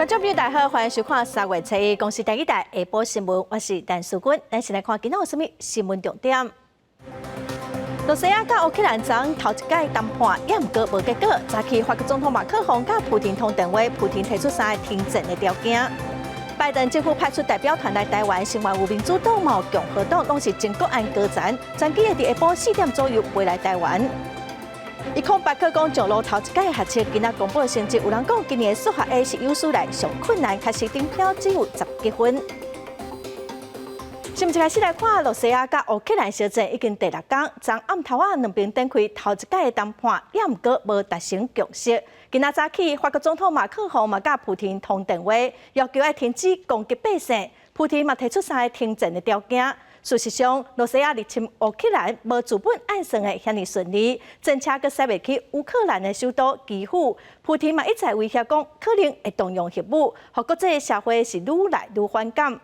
觀眾朋友大家好，歡迎收看3月初一公視第一台下晡新聞，我是陳淑君。咱先來看今仔有啥物新聞重點。羅西亞佮烏克蘭昨頭一擺談判，也毋過無結果。早起法國總統馬克宏佮普廷通電話，普廷提出三个停戰的條件。拜登政府派出代表團來台灣，成員有民主黨、嘛有共和黨，攏是前國安高層。專機會佇下晡4點左右飛來台灣。108考講上路頭一屆學測，今仔公布成績，有人講今年的數學 A 是有史來上困難，確實頂標只有10幾分。新聞開始來看，羅西亞佮烏克蘭相戰已經第六工，昨暗頭仔兩邊展開頭一擺的談判，也毋過無達成共識。今仔早起，法國總統馬克宏嘛佮普廷通電話，要求愛停止攻擊百姓。普廷嘛提出三个停戰的條件。事實上，羅西亞入侵烏克蘭無自本按算的遐爾順利，戰車閣駛袂去烏克蘭的首都基輔。普廷嘛一再威脅講，可能會動用核武，予國際社會是愈來愈反感。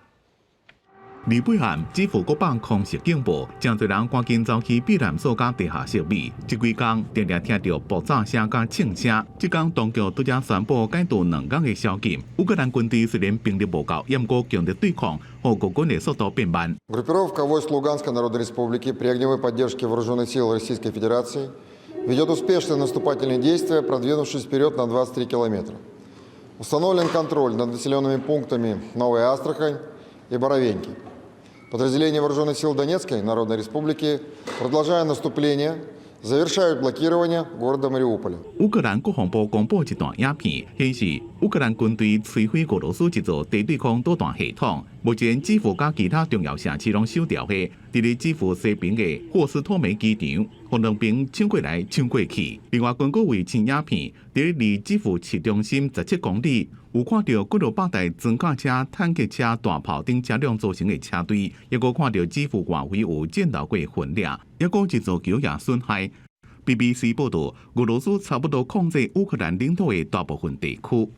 二八暗，基輔國防空襲警報，誠濟人趕緊走去避難所佮地下室裡。這幾工定定聽著爆炸聲佮槍聲。這工當局拄才宣布解除2工的宵禁。烏克蘭軍隊雖然兵力無夠，毋過強力對抗，予俄軍的速度變慢。 Группировка войск Луганской Народной Республики при огневой поддержке Вооруженных сил Российской Федерации ведет успешные наступательные действия, продвинувшись вперед на 23 километра. Установлен контроль над населенными пунктами Новая Астрахань и Боровеньки. Подразделения Вооруженных сил Донецкой Народной Республики, продолжая наступление, завершают блокирование города Мариуполя. 烏克蘭國防部公布一段影片，顯示烏克蘭軍隊摧毀俄羅斯一座地對空導彈系統。目前，基輔佮其他重要城市攏守牢的，佇咧基輔西邊的霍斯托梅機場，予兩邊搶過來搶過去。另外，根據衛星影片，佇咧離基輔市中心17公里，有看著幾落百台裝甲車、坦克車、大炮等車輛組成的車隊，抑閣看著基輔外圍有戰鬥過痕跡，抑閣一座橋也損害。BBC 報道，俄羅斯差不多控制烏克蘭領土的大部分地區。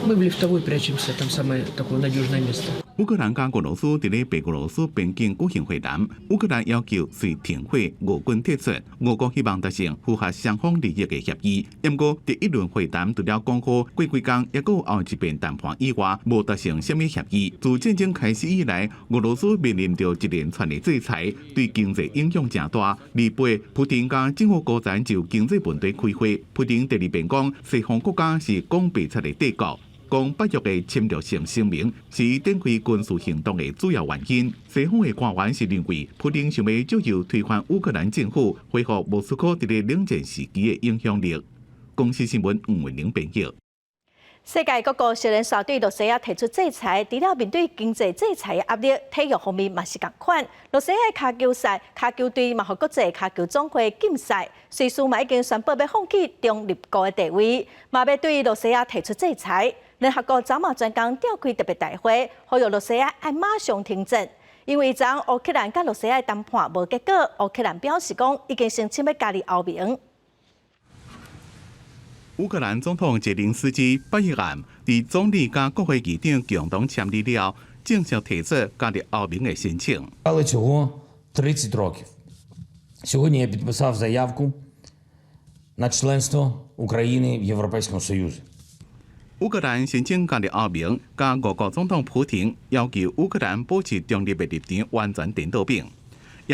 Мы в лифтовой прячемся, там самое такое надежное место. 烏克蘭佮俄羅斯佇咧白俄羅斯邊境舉行會談，烏克蘭要求隨停火，俄軍退出，俄國希望達成符合雙方利益的協議。毋過第一輪會談除了講好過幾工，抑閣有後一遍談判以外，無達成啥物協議。自戰爭開始以來，俄羅斯面臨著一連串的制裁，對經濟影響誠大。二八，普丁佮政府高層就經濟問題開會，普丁第二遍講西方國家是講白賊的帝國。講北約的侵略性聲明是伊展開軍事行動的主要原因。西方的官員是認為，普丁想欲藉由推翻烏克蘭政府，恢復莫斯科佇咧冷戰時期的影響力。公視新聞吳文玲編譯。世界各國接連續對羅西亞提出制裁，除了面對經濟制裁的壓力，體育方面嘛是仝款。羅西亞跤球賽、跤球隊嘛予國際跤球總會禁賽，瑞士嘛已經宣布欲放棄中立國的地位，嘛欲對羅西亞提出制裁。聯合國昨嘛專工召開特別大會，呼籲羅西亞愛馬上停戰。因為昨烏克蘭佮羅西亞談判無結果，烏克蘭表示講已經申請欲加入歐盟。烏克蘭總統澤連斯基8日暗，佇總理佮國會議長共同簽字了，正式提出加入歐盟的申請。 Але цього 30 років. Сьогодні я підписав заявку на членство України в Європейському Союзі. 烏克蘭申請加入歐盟，佮俄國總統普廷要求烏克蘭保持中立的立場，完全顛倒反。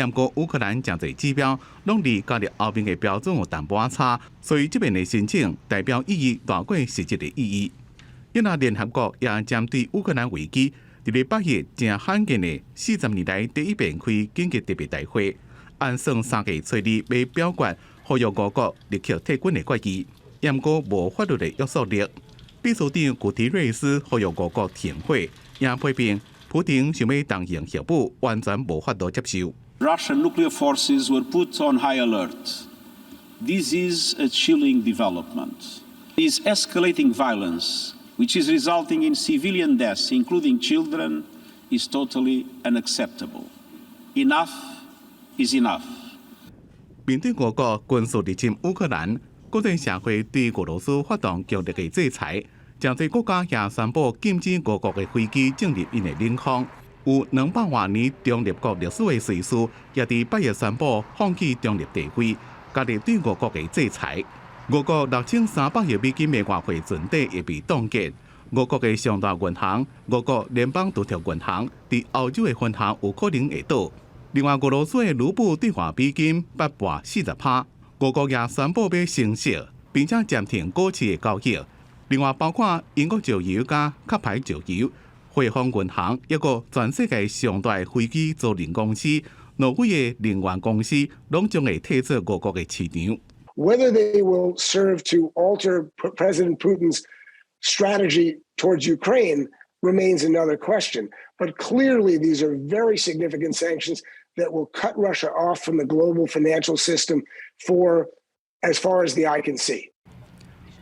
毋過烏克蘭誠濟指標攏離加入歐盟的標準有淡薄仔差，所以這遍的申請代表意義大過實質的意義。因為聯合國也針對烏克蘭危機，佇咧8日誠罕見的40年來第一遍開緊急特別大會，按算3月初二欲表決呼籲俄國立刻退軍的決議，毋過無法律的約束力。秘書長古提瑞斯呼籲俄國停火，也批評普丁想欲動用核武，完全無法度接受。 Russian nuclear forces were put on high alert. This is a chilling development. This escalating violence, which is resulting in civilian deaths, including children, is totally unacceptable. Enough is enough. 面對俄國軍事入侵烏克蘭，國際社會對俄羅斯發動強力的制裁，誠濟國家也宣布禁止俄國的飛機進入𪜶的領空。有200外年中立國歷史的瑞士，也佇8日宣布放棄中立地位，加入對俄國的制裁。俄國6300億美金的外匯存底會被凍結。俄國的上大銀行、俄國聯邦獨特銀行佇歐洲的分行有可能會倒。另外，俄羅斯的盧布對換美金八跋40%，俄國也宣布欲升息，並且暫停股市的交易。另外，包括英國石油佮殼牌石油、匯豐銀行，抑閣全世界上大飛機租賃公司、挪威的能源公司，攏將會退出俄國的市場。 Whether they will serve to alter President Putin's strategy towards Ukraine remains another question. But clearly, these are very significant sanctions that will cut Russia off from the global financial system for as far as the eye can see.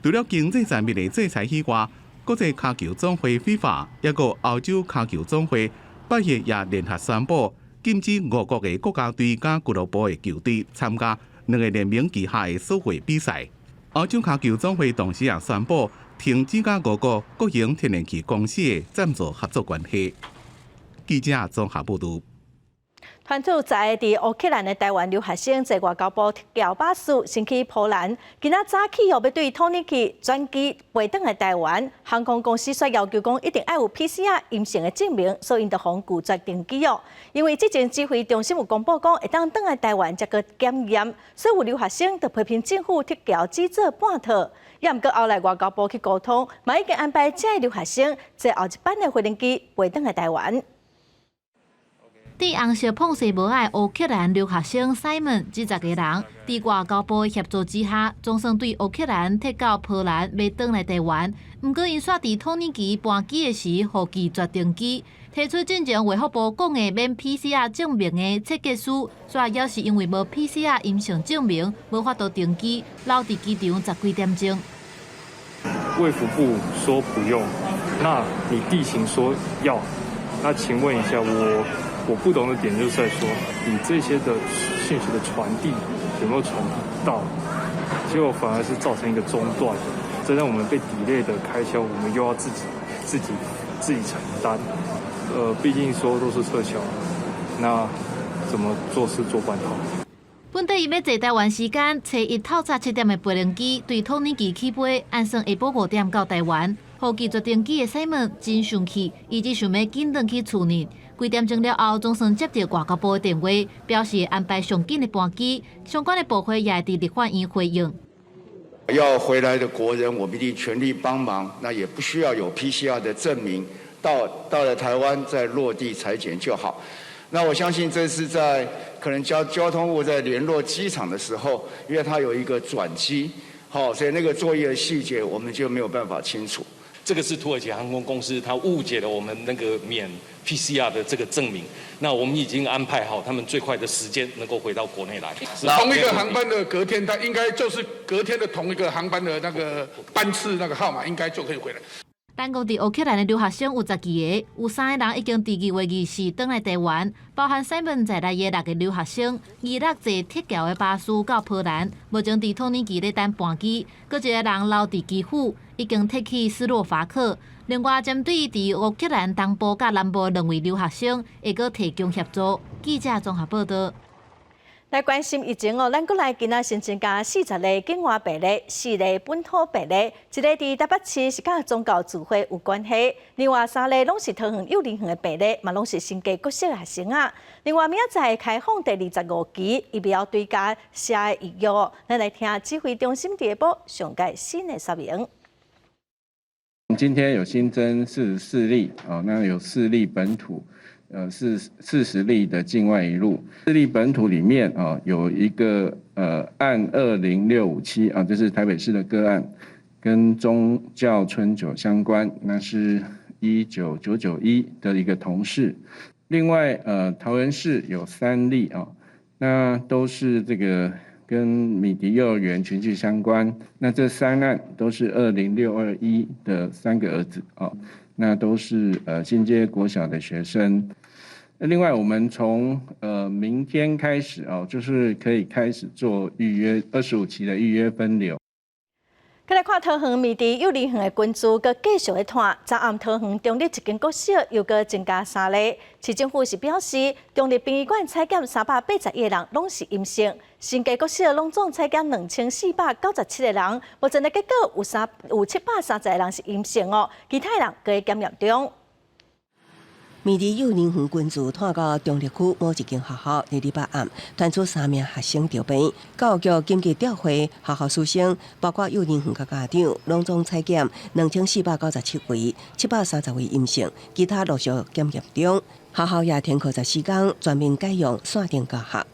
除了經濟層面的制裁以外，國際跤球總會 FIFA 抑閣歐洲跤球總會8月也聯合宣布禁止俄國的國家隊佮俱樂部的球隊參加兩个聯盟旗下的所有比賽。歐洲跤球總會同時也宣布停止佮俄國國營天然氣公司的贊助合作關係。記者綜合報導。團體在佇烏克蘭的台灣留學生坐外交部特橋巴士先去波蘭，今仔早起欲對土耳其轉機飛轉來台灣，航空公司煞要求講一定愛有 PCR 陰性的證明，所以𪜶就予拒絕登機哦。因為之前指揮中心有公布講會當轉來台灣才閣檢驗，所以有留學生就批評政府撤僑只做半套。也毋過後來外交部去溝通，嘛已經安排這个留學生坐後一班的飛行機飛轉來台灣。佇紅色膨西無愛烏克蘭留學生 Simon 這十個人，佇外交部協助之下，總算對烏克蘭撤到波蘭，欲轉來台灣。毋過𪜶煞佇土耳其搬機的時，予拒絕登機，提出進前衛福部講的免 PCR 證明的切結書，煞猶是因為無 PCR 陰性證明，無法度登機，留佇機場十幾點鐘。衛福部說不用，那你地勤說要，那請問一下我。我不懂的點就是在說，你這些的訊息的傳遞有沒有傳遞到？結果反而是造成一個中斷，這讓我們被 delay 的開銷，我們又要自己承擔。畢竟說都是撤僑，那怎麼做事做半套？本底伊欲坐台灣時間初一透早7點的飛行機對土耳其起飛，按算下晡5點到台灣。予拒絕登機的 Simon 真生氣，伊只想欲緊轉去厝呢。幾點鐘了後，總算接著外交部的電話，表示安排上緊的班機，相關的部會也會佇立法院回應。要回來的國人，我們一定全力幫忙。那也不需要有 PCR 的證明，到了台灣再落地採檢就好。那我相信這是在可能交通部在聯絡機場的時候，因為它有一個轉機，好，所以那個作業的細節我們就沒有辦法清楚。這個是土耳其航空公司，他誤解了我們那個免 PCR 的這個證明。那我們已經安排好他們最快的時間能夠回到國內來。同一個航班的隔天，他應該就是隔天的同一個航班的那個班次那個號碼，應該就可以回來。單講佇烏克蘭的留學生有十幾个，有三个人已經佇2月24轉來台灣，包含 Simon 在內的六个留學生。26坐特橋的巴士到波蘭，目前佇土耳其咧等班機，閣一个人留佇基輔，已經撤去斯洛伐克。另外，針對佇烏克蘭東部佮南部兩位留學生，會閣提供協助。記者綜合報導。來關心疫情哦，咱國內今仔新增加40例境外病例，4例本土病例，一个佇台北市是佮宗教聚會有關係，另外三例攏是桃園幼兒園的病例，嘛攏是新加國小學生啊。另外明仔載開放第25期疫苗追加寫預約，咱來聽指揮中心佇下晡上蓋新的說明。今天有新增44例，哦，那有四例本土。是40例的境外移入，四例本土裡面啊，有一個案20657啊，這是台北市的個案，跟宗教春酒相關，那是19991的一個同事。另外桃園市有三例啊，那都是這個跟米迪幼兒園群聚相關，那這三案都是20621的三個兒子啊。那都是新街國小的學生。那另外，我們從明天開始哦，就是可以開始做預約25期的預約分流。來看桃園迷笛幼兒園的群聚，閣繼續咧湠。昨暗桃園中壢一間國小又閣增加三例，市政府是表示，中壢殯儀館採檢381個人攏是陰性，新界國小攏總採檢2497個人，目前的結果有730個人是陰性哦，其他人閣佇檢驗中。迷笛幼兒園群聚湠到中壢區某一間學校，佇禮拜暗傳出三名學生著病，教育局緊急調會學校師生，包括幼兒園佮家長，攏總採檢2497位，730位陰性，其他陸續檢驗中。學校也停課14天，全面改用線頂教學。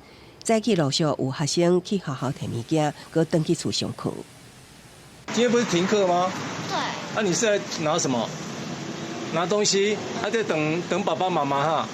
早起陸續有學生去學校提物件，閣轉去厝上課。今天不是停課嗎？對。那你是在拿什麼？拿東西，還在等等爸爸媽媽哈。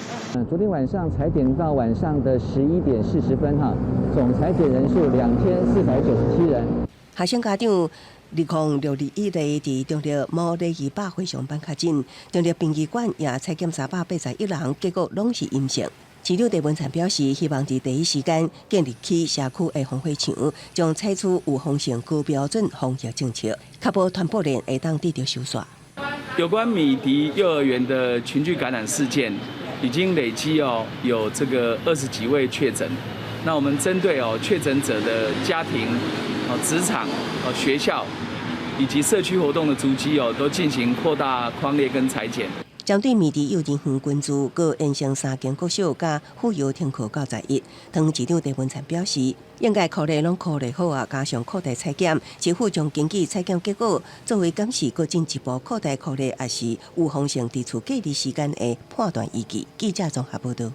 昨天晚上採檢到晚上的11點40分哈，總採檢人數2497人。學生家長2062例佇中壢某禮儀百貨上班確診，中壢殯儀館也採檢381人，結果攏是陰性。市長鄭文燦表示，希望佇第一時間建立起社區的防火牆，將採取預防性高標準防疫政策，確保傳播鏈會當得著收煞。有關米迪幼兒園的群聚感染事件，已經累積哦有這個20幾位確診。那我們針對哦確診者的家庭、哦職場、哦學校以及社區活動的足跡哦，都進行擴大匡列跟採檢。針對迷笛幼兒園群聚，閣延伸三間國小佮婦幼停課到11。桃園市長鄭文燦表示，應該擴列攏擴列好啊，加上擴大採檢，政府將根據採檢結果作為檢視，閣進一步擴大擴列，抑是預防性佇厝隔離時間的判斷依據。記者綜合報道。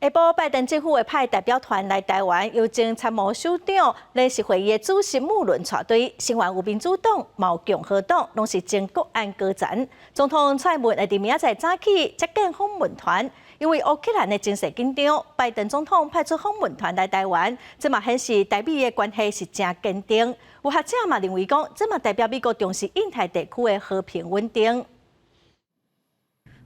下晡拜登政府會派代表團來台灣，由前參謀首長聯席會議的主席穆倫帶隊，成員有民主黨、嘛有共和黨，攏是前國安高層。總統蔡英文會佇明仔載早起接見訪問團，因為烏克蘭的情勢緊張，拜登總統派出訪問團來台灣，這嘛顯示台美的關係是誠堅定。有學者嘛認為講，這嘛代表美國重視印太地區的和平穩定。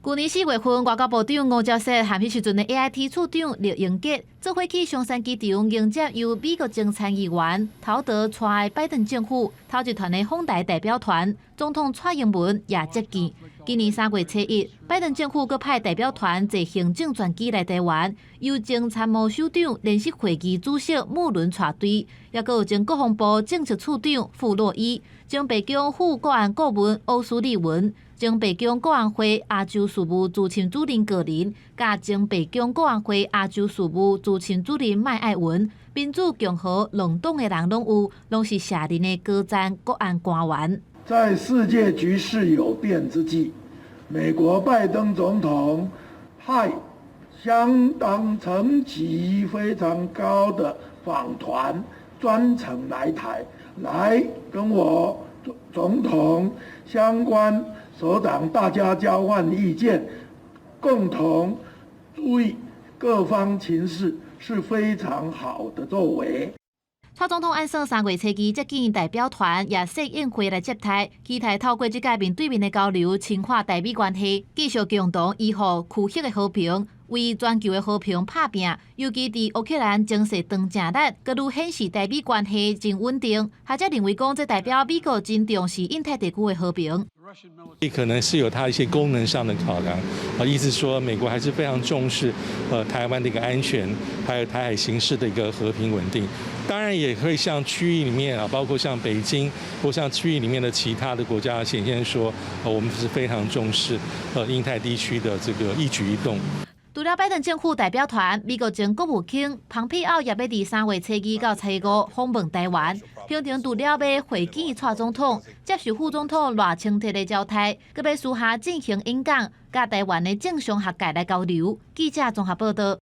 舊年4月份，外交部長吳釗燮和彼時陣的 AIT 處長酈英傑做伙去松山機場迎接由美國前參議員陶德帶拜登政府頭一團的訪台代表團，總統蔡英文也接見。今年3月初1，拜登政府閣派代表團坐行政專機來台灣，由前參謀首長聯席會議主席穆倫帶隊，抑閣有前國防部政策處長傅洛伊、前白宮副國安顧問歐蘇利文、前白宮國安會亞洲事務資深主任格林，佮前白宮國安會亞洲事務資深主任麥愛文，民主共和兩黨的人攏有，攏是卸任的高層國安官員。在世界局勢有變之際，美國拜登總統派相當層級非常高的訪團專程來台，來跟我總統相關首長大家交換意見，共同注意各方情勢，是非常好的作為。蔡總統按算3月初2接見代表團，也設宴會來接待，期待透過這屆面對面的交流，深化台美關係，繼續共同維護區域的和平，為全球的和平拍拚。尤其佇烏克蘭情勢當正熱，閣愈顯示台美關係真穩定。學者認為講，這代表美國真重視印太地區的和平。可能是有它一些功能上的考量，啊，意思說美國還是非常重視，台灣的一個安全，還有台海形勢的一個和平穩定。當然也會向區域裡面啊，包括像北京或像區域裡面的其他的國家顯現說，我們是非常重視，印太地區的這個一舉一動。除了拜登政府代表團，美國前國務卿蓬佩奧也欲佇3月初2到初五訪問台灣。行程除了欲會見蔡總統，接受副總統賴清德的招待，閣欲私下進行演講，佮台灣的政商學界來交流。記者綜合報道。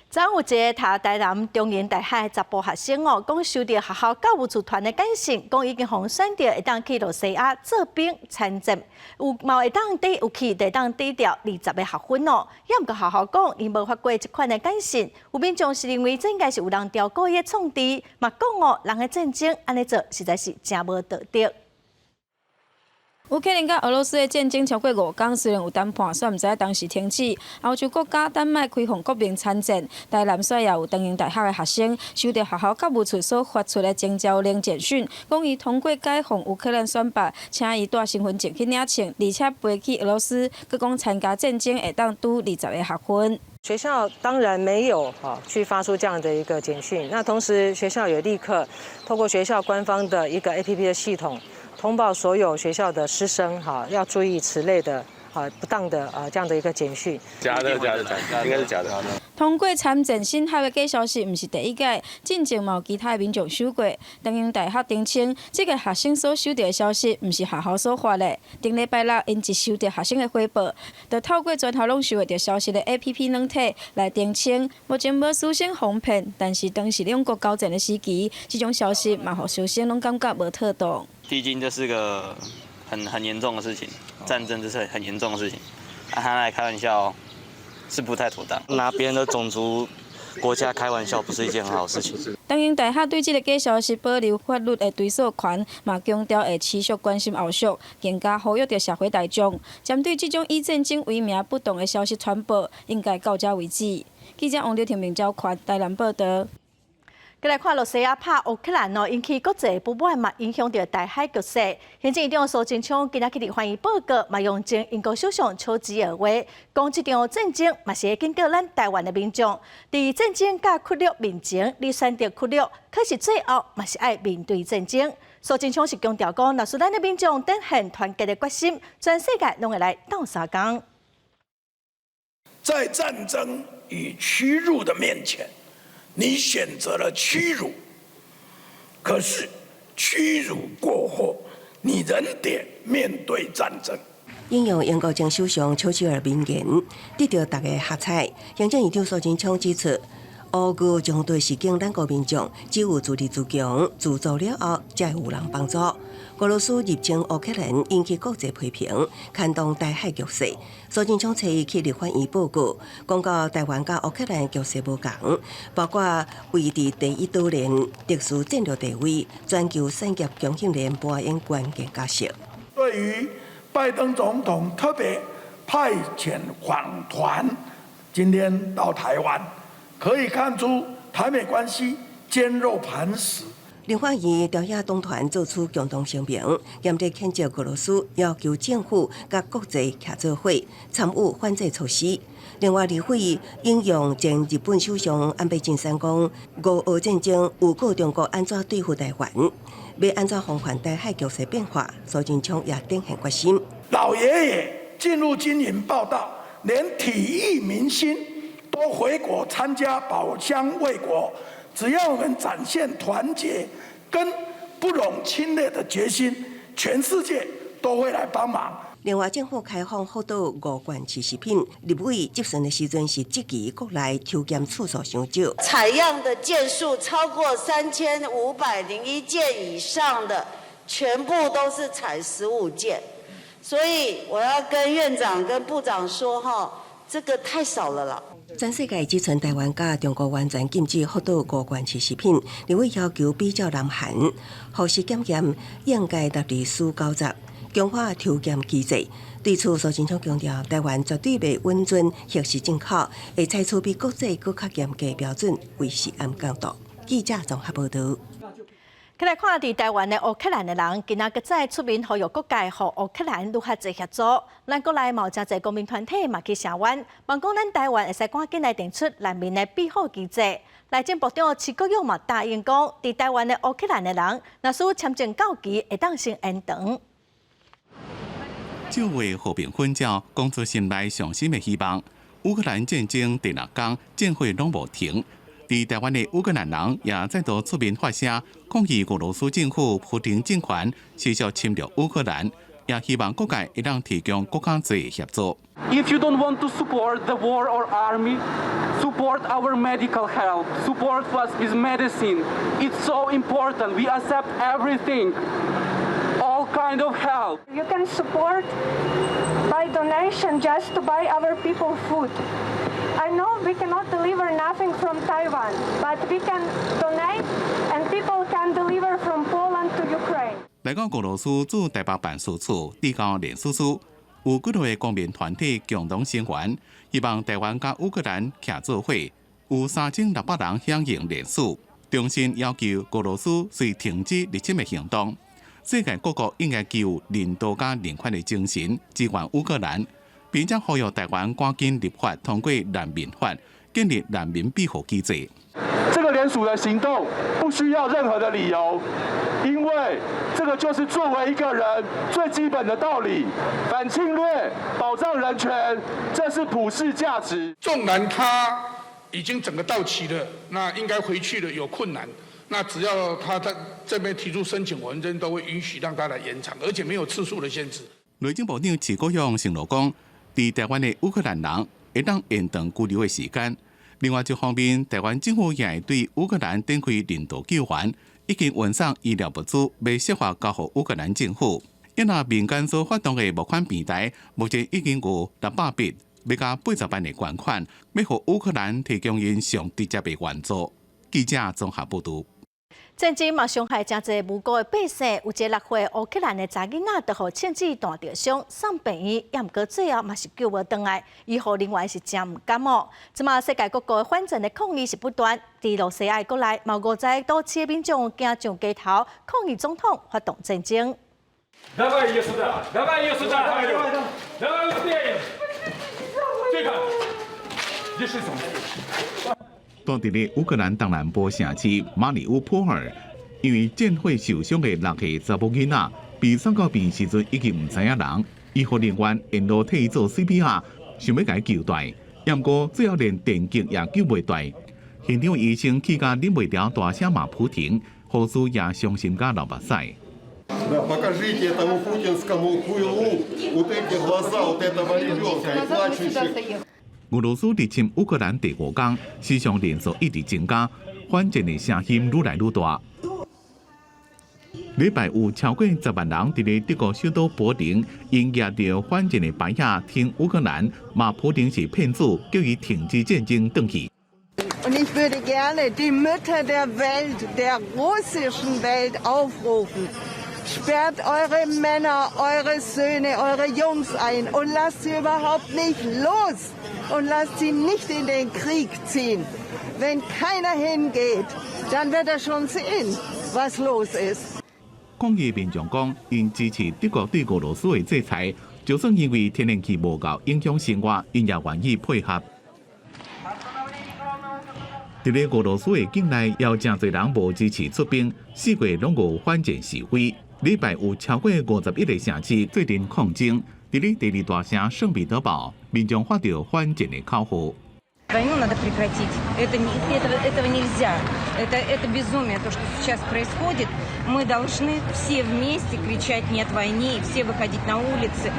昨有一个讀台南中營大學的查埔學生哦，講收著學校教務處傳的簡訊，講已經予選著會當去露西亞做兵參戰，有嘛會當得有去，會當得著20個學分哦。也毋過學校講，𪜶無發過這款的簡訊，有民眾是認為這應該是有人調故意創治，嘛講哦，人的戰爭按呢做實在是誠無道德。烏克蘭佮俄羅斯的戰爭超過5工，雖然有談判，煞毋知當時停止。歐洲國家丹麥開放國民參戰，台南煞也有長榮大學的學生收到學校教務處所發出的徵召令簡訊，講伊通過解放烏克蘭選拔，請伊帶身份證去領證，而且飛去俄羅斯，閣講參加戰爭會當拄20個學分。學校當然沒有去發出這樣的一個簡訊，那同時學校也立刻透過學校官方的一個 APP 的系統，通報所有學校的師生哈，要注意此類的不當的這樣的一個簡訊。假的，假的，假的，應該是假的。通過參戰審核的假消息，毋是第一屆，進前嘛有其他的民眾收過。長榮大學澄清，這個學生所收到的消息，毋是學校所發的。頂禮拜六，𪜶一收到學生的回報，就透過全校攏收會著消息的 APP 軟體來澄清。目前無師生予騙，但是當時兩國交戰的時期，這種消息嘛，予師生攏感覺無妥當。畢竟這是個很嚴重的事情，戰爭這是很嚴重的事情，啊，他來開玩笑是不太妥當。拿別人的種族、國家開玩笑，不是一件很好事情。長榮大學對這個假消息保留法律的追訴權，嘛強調會持續關心後續，更加呼籲著社會大眾，針對這種以戰爭為名不當的消息傳播，應該到這為止。記者王劉婷、明昭權台南報道。過來看羅西亞拍烏克蘭哦，引起國際不滿嘛，影響著台海局勢。行政院長蘇貞昌今仔去立法院報告，嘛用前英國首相丘吉爾話，講這場戰爭嘛是會經過咱台灣的民眾，佇戰爭佮屈辱面前，你選擇屈辱，可是最後嘛是愛面對戰爭。蘇貞昌是強調講，若是咱的民眾展現團結的決心，全世界攏會來鬥相共。在戰爭與屈辱的面前，你選擇了屈辱，可是屈辱過後，你仍得面對戰爭。引用英國前首相丘吉爾名言，得著大家喝采。行政院長蘇貞昌指出，烏俄衝突事件，咱國民眾只有自立自強，自助了後，才會有人幫助。俄羅斯入侵烏克蘭引起國際批評，牽動台海局勢。蘇貞昌初一去立法院報告，講到台灣佮烏克蘭局勢無仝，包括維持第一島鏈特殊戰略地位、全球產業供應鏈扮演關鍵角色。對於拜登總統特別派遣訪團今天到台灣，可以看出台美關係堅若磐石。立法院朝野黨團做出共同聲明，嚴厲譴責俄羅斯，要求政府佮國際徛做伙參與反制措施。另外，立委引用前日本首相安倍晉三講，烏俄戰爭有告中國按怎對付台灣，欲按怎防範台海局勢變化，蘇貞昌也展現決心。老爺爺進入軍營報到，連體育明星都回國參加保鄉衛國。只要我們展現團結跟不容侵略的決心，全世界都會來幫忙。另外，政府開放福島五縣市食品，立委質詢的時陣是質疑國內抽檢次數傷少。採樣的件數超過3501件以上的，全部都是採15件，所以我要跟院長跟部長說哈，這個太少了啦。全世界只賰台灣佮中國完全禁止福島五縣市食品，立委要求比照南韓，核食檢驗應該納入施90，強化抽檢機制。對此，蘇貞昌強調，台灣絕對袂允准核食進口，會採取比國際閣較嚴格標準，維持按降度。記者綜合報導。來看佇台灣的烏克蘭的人，今仔閣再出面呼籲各界予烏克蘭愈較濟協助。咱國內嘛有誠濟公民團體嘛去聲援，望講咱台灣會使趕緊來定出難民的庇護機制。內政部長徐國勇嘛答應講，佇台灣的烏克蘭的人，若是簽證到期，會當先延長。這為和平奮戰，講出心內上深的希望。烏克蘭戰爭第六工，戰火攏無停。佇台灣的烏克蘭人也再度出面發聲，抗議俄羅斯政府普丁政權持續侵略烏克蘭，也希望各界會當提供閣較濟協助。 If you don't want to support the war or army, support our medical help. Support us with medicine. It's so important. We accept everything, all kind of help. You can support by donation just to buy our people food. I know we cannot deliver nothing from Taiwan, but we can donate and people can deliver from Poland to Ukraine. 來到俄羅斯駐台北辦事處遞交聯署書，有幾多个公民團體共同聲援，希望台灣佮烏克蘭徛做伙，有3600人響應聯署，重新要求俄羅斯須停止入侵的行動。世界各國應該具有人道佮人權的精神，支援烏克蘭，並且呼籲台灣趕緊立法通過難民法，建立難民庇護機制。這個聯署的行動不需要任何的理由，因為這個就是作為一個人最基本的道理。反侵略、保障人權，這是普世價值。縱然他已經整個到期了，那應該回去了有困難，那只要他在這邊提出申請，我們這邊都會允許讓他來延長，而且沒有次數的限制。內政部長池國勇承諾講，佇台灣的烏克蘭人會當延長居留的時間。另外一方面，台灣政府也會對烏克蘭展開人道救援，已經運送醫療物資，欲設法交予烏克蘭政府。因為民間所發動的募款平台，目前已經有600筆，欲加80萬的捐款，欲予烏克蘭提供𪜶上直接的援助。記者綜合報導。戰爭嘛，傷害誠濟無辜的百姓。有一个6歲烏克蘭的查囡仔，就予槍子彈著傷，送病院，也毋過最後嘛是救無轉來。醫護人員是誠毋甘哦。這馬世界各國反戰的抗議是不斷，佇露西亞國內，嘛有50個都市的民眾行上街頭抗議總統發動戰爭。 Давай ее сюда! Давай ее сюда! Давай успеем! Тихо! Держись! 當地的烏克蘭東南部城市馬里烏波爾，因為戰火受傷的6歲查某囡仔，被送到病院時陣已經毋知影人，醫護人員沿路替伊做 CPR，想欲共伊救蹛，毋過最後連電擊也救袂蹛。現場醫生氣甲忍袂牢，大聲罵普廷，護士也傷心甲流目屎。 Да, покажите этому путинскому хуйлу вот эти глаза вот этого ребенка и плачущих. 俄羅斯入侵烏克蘭第五工，死傷人數一直增加，反戰的聲音愈來愈大。禮拜有超過10萬人佇咧德國首都柏林，𪜶舉著反戰的牌仔，挺烏克蘭，罵普丁是騙子，叫伊停止戰爭轉去。 Und ich würde gerne die Mütter der Welt, der russischen Welt aufrufen. Sperrt eure Männer, eure Söhne, eure Jungs ein und lasst sie überhaupt nicht los und lasst sie nicht in den Krieg ziehen. Wenn keiner hingeht, dann wird er schon sehen, was los ist. 抗議民眾講，𪜶支持德國對俄羅斯的制裁，就算因為天然氣無夠影響生活，𪜶也願意配合。佇咧俄羅斯的境內，也有誠濟人無支持出兵，四月攏有反戰示威。禮拜有超過51個城市做陣抗爭。佇咧第二大城聖彼得堡，民眾發著反戰的口號。 Войну надо прекратить. Это не, этого, этого нельзя. Это безумие, то, что сейчас происходит. Мы должны все вместе кричать «нет войне» и все выходить на улицы.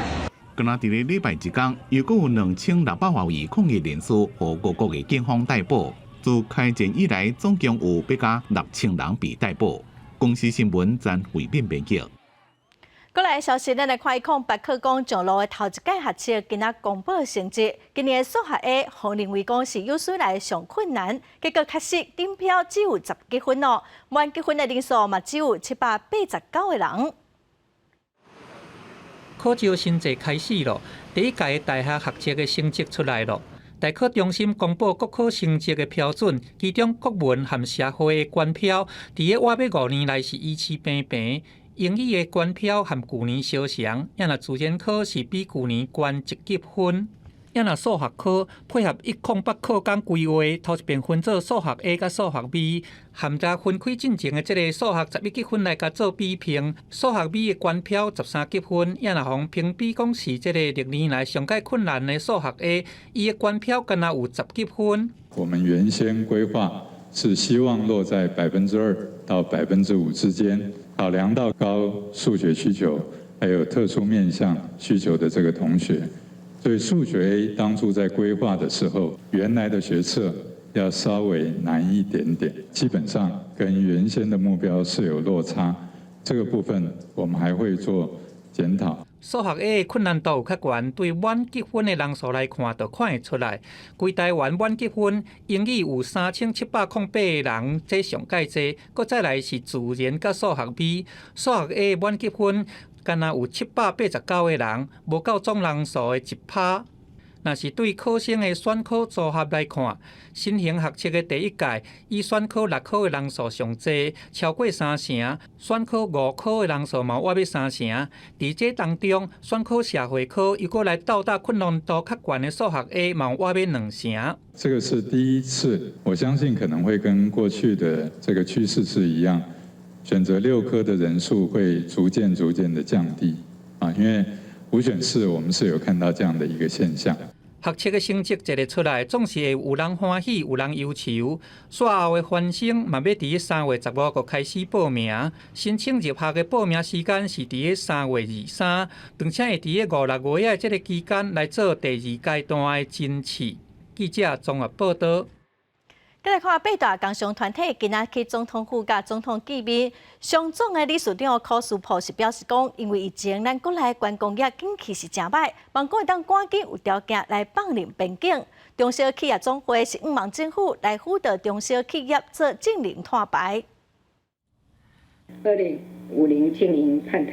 敢若佇咧禮拜一工，又閣有2600外位抗議人士予俄國的警方逮捕。自開戰以來，總共有欲加6000人被逮捕。公視新聞曾慧敏編輯。過來消息，咱來看108課綱上路的頭一屆學測，今仔公布成績。今年的數學 A，予認為講是有史以來上困難，結果確實頂標只有10幾分哦，滿級分的人數嘛只有789個人。考招新制開始咯，第一屆大學學測的成績出來咯。大考中心公布國考成績的標準，其中國文和社會的懸標，佇咧倚欲5年來是維持平平。英語的懸標和舊年相像，也若自然科是比舊年懸1級分。也若數學科配合108課綱規劃，頭一遍分做數學 A 佮數學 B，含遮分開進前的這个數學11級分來共做比拼。數學 B 的懸標13級分，也若予評比講是這个歷年來上蓋困難的數學 A，伊的懸標敢若有10級分。我們原先規劃是希望落在2%到5%之間，考量到高數學需求還有特殊面向需求的這個同學。所以數學 A 當初在規劃的時候，原來的學測要稍微難一點點，基本上跟原先的目標是有落差。這個部分我們還會做檢討。數學 A 的困難度有較懸，對滿級分的人數來看，就看會出來。規台灣滿級分，英語有3708個人，這上蓋濟。閣再來是自然佮數學 B，數學 A 滿級分，干焦有789個人，無夠總人數的1%。若是對考生的選科組合來看，新型學測的第一屆以選考六科的人數上濟，超過三成；選考五科的人數嘛倚欲三成。佇這當中，選考社會科又閣來鬥搭困難度較懸的數學 A 嘛倚欲兩成。這個是第一次，我相信可能會跟過去的這個趨勢是一樣，選擇六科的人數會逐漸逐漸的降低啊，因為五選四，我們是有看到這樣的一個現象。學測的成績一个出來，總是會有人歡喜，有人憂愁。煞後的歡聲嘛，欲佇3月15號開始報名，申請入學的報名時間是佇3月23，並且會佇五六月的這个期間來做第二階段的甄試。記者綜合報導。閣來看八大工商團體今仔去總統府佮總統見面，商總的理事長柯書珀是表示講，因為疫情，咱國內觀光業景氣是誠䆀，望講會當趕緊有條件來放任邊境。中小企業總會是向望政府來輔導中小企業做淨零碳排。 2050淨零碳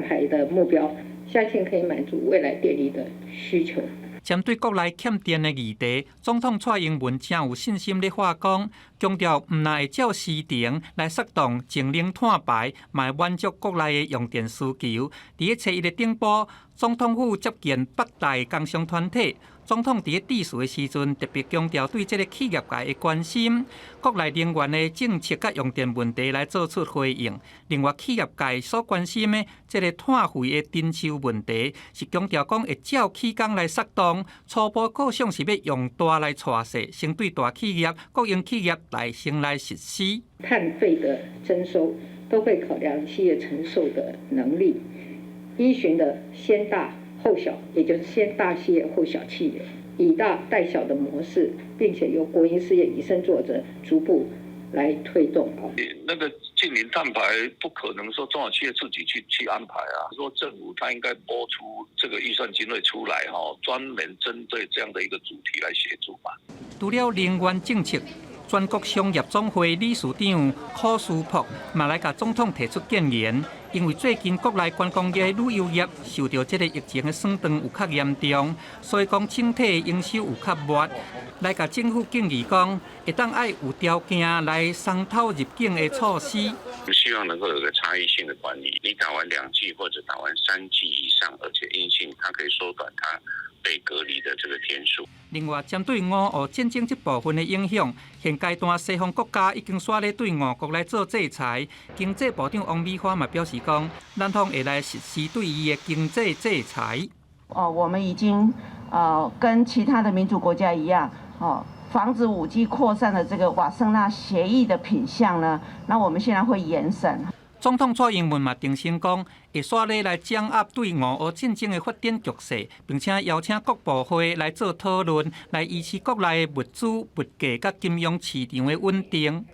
排的目標，相信可以滿足未來電力的需求。針對國內欠電的議題，總統蔡英文誠有信心咧話講，強調毋但會照時程來釋動淨零碳排，嘛會滿足國內的用電需求。佇咧初一的頂晡，總統府接見八大工商團體，總統佇咧致辭的時陣，特別強調對這个企業界的關心，國內能源的政策佮用電問題來做出回應。另外，企業界所關心的這个碳費的徵收問題，是強調講會照起工來釋動，初步構想是欲用大來帶細，先對大企業、國營企業來先來實施。碳費的徵收都會考量企業承受的能力，依循的先大後小，也就是先大企業後小企業，以大帶小的模式，並且由國營事業以身作則，逐步來推動。那個淨零碳排不可能說中小企業自己去安排啊，說政府他應該撥出這個預算經費出來，哈，專門針對這樣的一個主題來協助嘛。除了能源政策，全國商業總會理事長柯書珀嘛來共總統提出建言，因為最近國內觀光業、旅遊業受著這个疫情的損斷有較嚴重，所以講整體營收有較弱，來共政府建議講，會當愛有條件來鬆脫入境的措施。我們希望能夠有個差異性的管理，你打完2劑或者打完3劑以上，而且陰性，它可以縮短它被隔離的這個天數。另外，針對烏俄戰爭這部分的影響，現階段西方國家已經煞咧對俄國來做制裁。經濟部長王美花嘛表示講，咱方會來實施對伊的經濟制裁。哦，我們已經跟其他的民主國家一樣，哦，防止5G 擴散的這個瓦森納協議的品項呢，那我們現在會嚴審。總統蔡英文嘛重申講，會煞咧來掌握對烏俄戰爭的發展局勢，並且邀請各部會來做討論，來維持國內的物資、物價佮金融市場的穩定。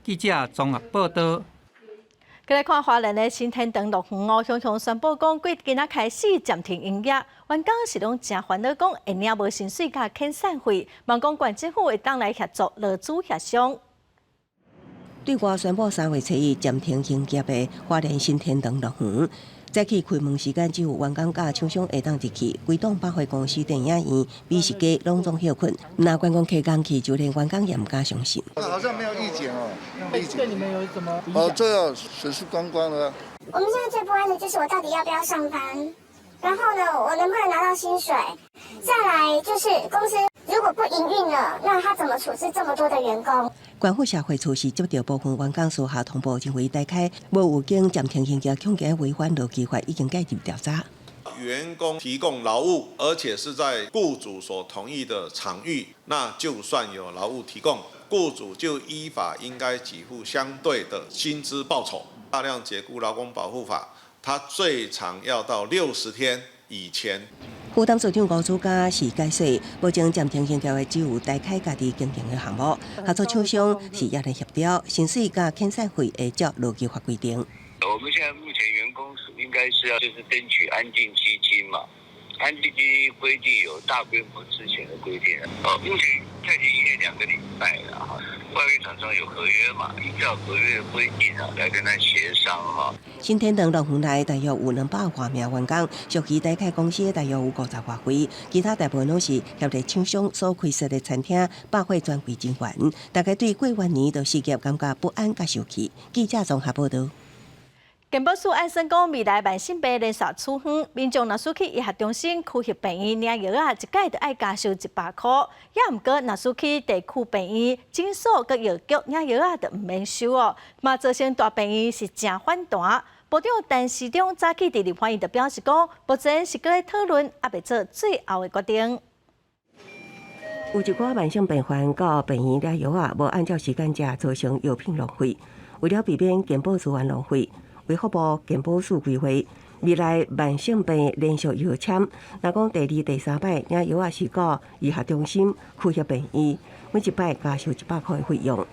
記者綜合報導。閣來看花蓮的新天堂樂園哦，雄雄宣布講，自今仔開始暫停營業。員工是攏誠煩惱，講會領無薪水佮遣散費，望講縣政府會當來協助勞資協商。對外宣布3月7日暫停營業的花蓮新天堂樂園，早起開門時間只有員工佮廠商會當入去，規棟百貨公司、電影院、美食街攏總歇睏，若觀光客仝去，就連員工也毋敢相信。好像沒有預警哦，對你們有什麼？哦，這要損失光光了。我們現在最不安的就是我到底要不要上班，然後呢，我能不能拿到薪水？再來就是公司如果不營運了，那他怎麼處置這麼多的員工？縣府社會處是接著部分員工私下通報，認為大開無預警暫停營業，恐驚違反勞基法，已經介入調查。員工提供勞務，而且是在僱主所同意的場域，那就算有勞務提供，僱主就依法應該給付相對的薪資報酬。大量解僱勞工保護法，它最長要到60天以前。副董事長吳祖嘉是解釋，目前暫停營業的只有大開家己經營的項目，合作廠商是也咧協調，薪水佮遣散費會照勞基法規定。我們現在目前員工應該是要就是爭取安定基金嘛，安定基金規定有大規模資遣的規定。哦，目前暫停營業2個禮拜了哈，外面廠商有合約嘛，依照合約的規定啊，來跟他協商哈。新天堂樂園內大約有200外名員工，屬於大開公司大約有50外位，其他大部分攏是協力廠商所開設的餐廳、百貨專櫃人員。大家對過完年就失業感覺不安佮受氣。記者綜合報道。健保署按算講，未來慢性病連續處方，民眾若欲去醫學中心區域病院領藥仔，一擺就愛加收100箍。也毋過，若欲去地區病院、診所佮藥局領藥仔，就毋免收哦。嘛，造成大病院是誠反彈。部長陳時中早起佇立法院就表示講，目前是閣咧討論，猶未做最後的決定。有一寡慢性病患到病院領藥仔，無按照時間食，造成藥品浪費。為了避免健保資源浪費，衛福部健保署規劃未來慢性病連續藥簽，若講第二、第三擺領藥仔是到醫學中心、區域病院，每一擺加收100箍的費用。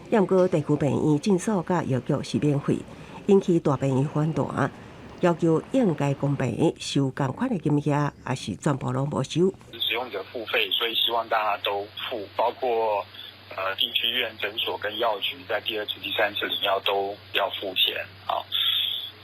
也毋過地區病院、診所佮藥局是免費，引起大病院反彈，要求應該公平收仝款的金額，抑是全部攏無收。使用者付費，所以希望大家都付，包括地區醫院、診所跟藥局，在第二次、第三次領藥都要付錢啊，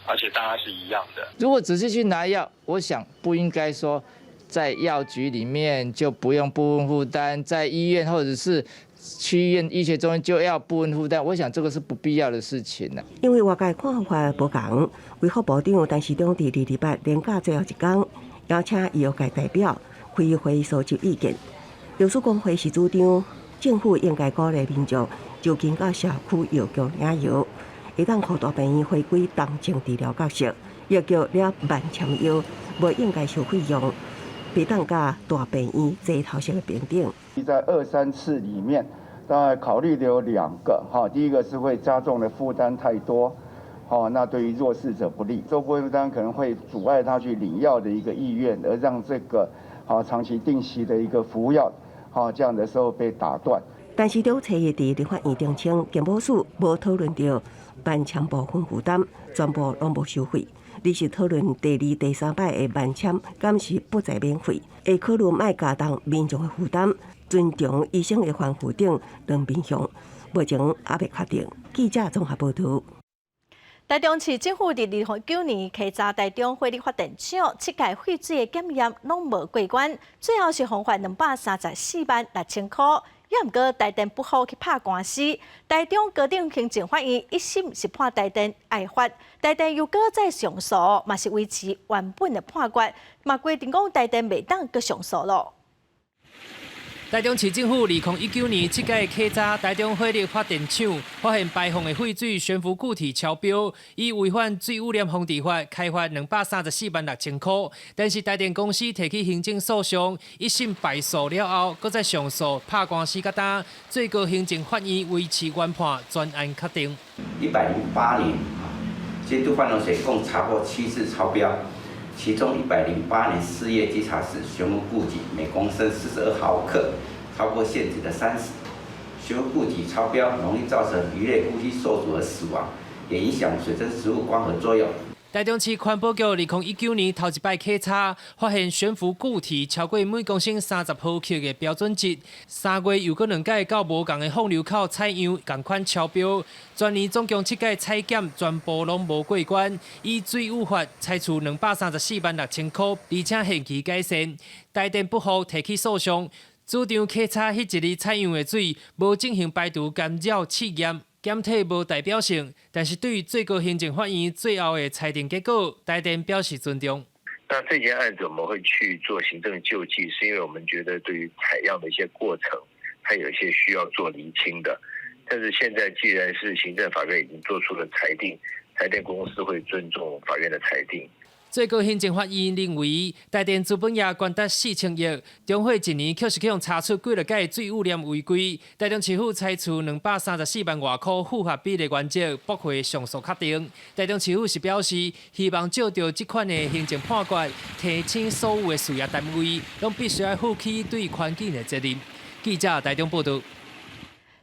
而且大家是一樣的。如果只是去拿藥，我想不應該說在藥局裡面就不用部分負擔，在醫院或者是區醫院醫學中心就要部分負擔，我想這個是不必要的事情啦。因為外界看法無仝，衛福部長陳時中佇228連假最後一工，邀請醫藥界代表開會收集意見。藥師公會是主張，政府應該鼓勵民眾就近到社區藥局領藥，會當予大病院回歸同情治療角色，藥局領慢簽藥，無應該收費用，袂當佮大病院齊頭式的平等。在二三次裡面，當然考慮的有兩個，哈，第一個是會加重的負擔太多，哦，那對於弱勢者不利，做部分負擔可能會阻礙他去領藥的一個意願，而讓這個好長期定期的一個服藥，好這樣的時候被打斷。但是，佇初一佇立法院澄清，健保署無討論著慢簽部分負擔，全部攏無收費。而是討論第二、第三擺的慢簽，敢是不再免費，會考慮莫加重民眾的負擔，尊重醫生的吩咐等兩面向，目前猶未確定。記者綜合報導。台中市政府佇2019年稽查台中火力發電廠七屆廢水的檢驗攏無過關，最後是罰款234萬6千箍。也毋過台電不服去拍官司，台中高等行政法院一審是判台電愛罰，台電又閣再上訴，嘛是維持原本的判決，嘛規定講台電袂當閣上訴囉。台中市政府2019年七屆稽查台中火力發電廠，發現排放的廢水懸浮固體超標，以違反水污染防治法開罰234萬6千箍。但是台電公司提起行政訴訟，一審敗訴了後，閣再上訴拍官司到今，最高行政法院維持原判，全案確定。108年，監督放流水共查獲7次超標。其中108年4月稽查時，懸浮固體每公升42毫克，超過限值的30。懸浮固體超標，容易造成魚類呼吸受阻而死亡，也影響水生植物光合作用。台中市環保局2019年頭一擺稽查，發現懸浮固體超過每公升30毫克的標準值。3月又閣兩擺到無仝的放流口採樣，仝款超標。全年總共七擺採檢，全部攏無過關。以水污法裁處234萬6千箍，而且限期改善。台電不服提起訴訟，主張稽查彼一日採樣的水無進行排除干擾試驗。檢體無代表性，但是對於最高行政法院最後的裁定結果，台電表示尊重。那這件案子我們會去做行政救濟，是因為我們覺得對於採樣的一些過程，它有一些需要做釐清的。但是現在既然是行政法院已經做出了裁定，台電公司會尊重法院的裁定。最高行政法院認為，台電資本額高達4000億，中火一年確實去予查出幾若擺水污染違規，台中市府裁處234萬外箍，符合比例原則，駁回上訴確定。台中市府是表示，希望藉著這款的行政判決，提醒所有的事業單位，攏必須愛負起對環境的責任。記者台中報導。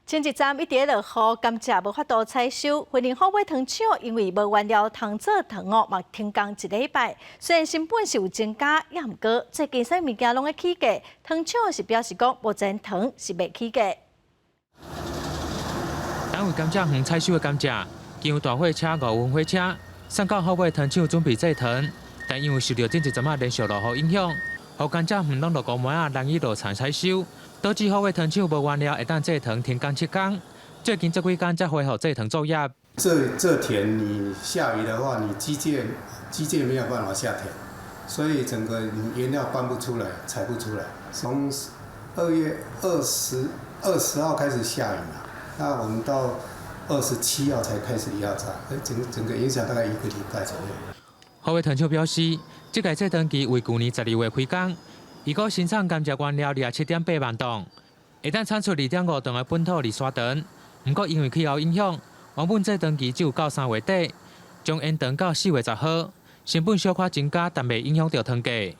前一站一直落雨，甘蔗無法度採收。雲林虎尾糖廠因為無原料通做糖哦，嘛停工一禮拜。雖然成本是有增加，也毋過最近啥物件攏咧起價，糖廠是表示講目前糖是袂起價。單位甘蔗園採收的甘蔗，經由大貨車、五運貨車送到虎尾糖廠準備製糖，但因為受著頂一陣仔連續落雨影響，予甘蔗園攏落烏梅仔難以落田採收。導致虎尾糖廠無原料會當製糖停工7工，最近這幾工才恢復製糖作業。這田你下雨的話，你機械沒有辦法下田，所以整個你原料搬不出來，採不出來。從2月20號開始下雨嘛，那我們到27號才開始壓榨，整個影響大概一個禮拜左右。虎尾糖廠表示，這屆製糖機為舊年12月開工。預估生產甘蔗原料27.8萬噸，會當產出2.5噸的本土二砂糖。毋過因為氣候影響，原本製糖期只有到3月底，將延長到4月10號，成本小可增加，但袂影響著糖價。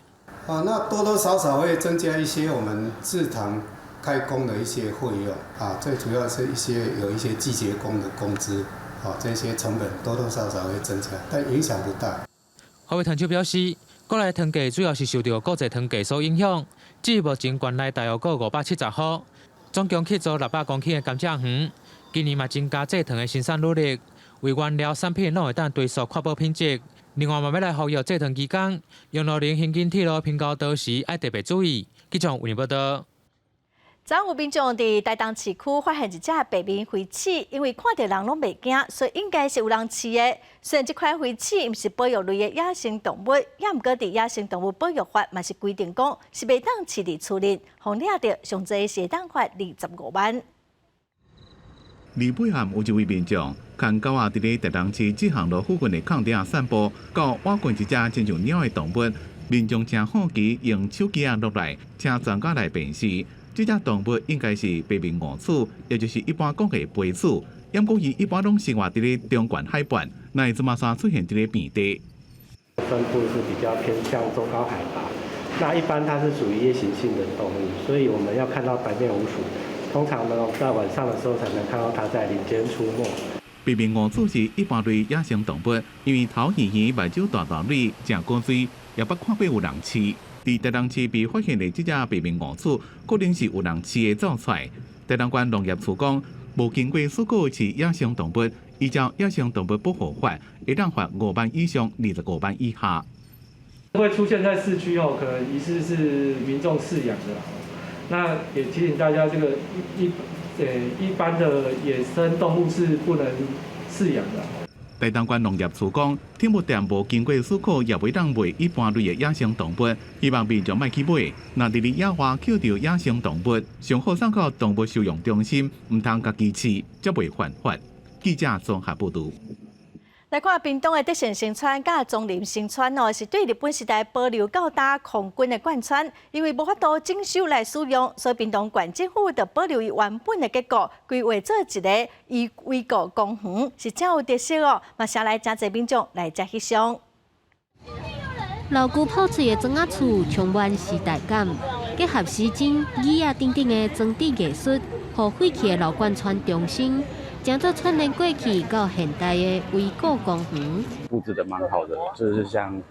啊，那多多少少會增加一些我們製糖開工的一些費用啊，最主要是一些有一些季節工的工資，啊，這些成本多多少少會增加，但影響不大。虎尾糖廠表示，國內糖價主要是受著國際糖價所影響。至目前，縣內大約閣570戶，總共去做600公頃的甘蔗園。今年嘛增加製糖的生產努力，為原料產品攏會當追溯確保品質。另外嘛，欲來呼籲製糖期間，用路人行經鐵路坪溝道時，愛特別注意。記者為您報道。昨昏有民眾佇台東市區發現一隻白面飛鼠，因為看著人攏袂驚，所以應該是有人飼的。雖然這款飛鼠毋是保育類的野生動物，也毋過佇野生動物保育法嘛是規定講是袂當飼佇厝內，予掠著上濟是會當罰25萬。禮拜暗有一位民眾，牽狗仔佇咧台東市志航路附近的空地仔散步，到倚近一隻親像鳥的動物，民眾誠好奇，用手機仔錄來，請專家來辨識。這隻動物應該是白面鼯鼠，也就是一般講的飛鼠。毋過伊一般攏生活佇咧中懸海拔，哪會這麼煞出現佇咧平地？分布是比較偏向中高海拔。那一般它是屬於夜行性的動物，所以我們要看到白面鼯鼠，通常呢在晚上的時候才能看到它在林間出沒。白面鼯鼠是一般類野生動物，因為頭圓圓、目睭大大蕊、誠古錐，也捌看過有人飼。佇台東市被發現的這隻白面鼯鼠，可能是有人飼的走出來。台東縣農業處講，無經過許可飼野生動物，依照野生動物保護法，會當罰5萬以上25萬以下。會出現在市區哦，可能疑似是民眾飼養的。那也提醒大家，這個一般的野生動物是不能飼養的。台東縣農業處講，寵物店無經過許可，也袂當賣一般類的野生動物，希望民眾莫去買。若佇咧野外抾著野生動物，上好送到動物收容中心，毋通家己飼，才袂犯法。記者綜合報導。來看屏東的得勝新村佮莊林新村哦，是對日本時代保留到今空軍的貫穿，因為無法度整修來使用，所以屏東縣政府就保留伊原本的結構，規劃做一个維古公園，是誠有特色哦。嘛，捎來誠濟民眾來遮翕相。老舊破碎的磚仔厝充滿時代感，結合時針、椅仔等等的裝置藝術，予廢棄的老貫穿重生。成做串聯過去到現代的維古公園。佈置得蠻好的，就是像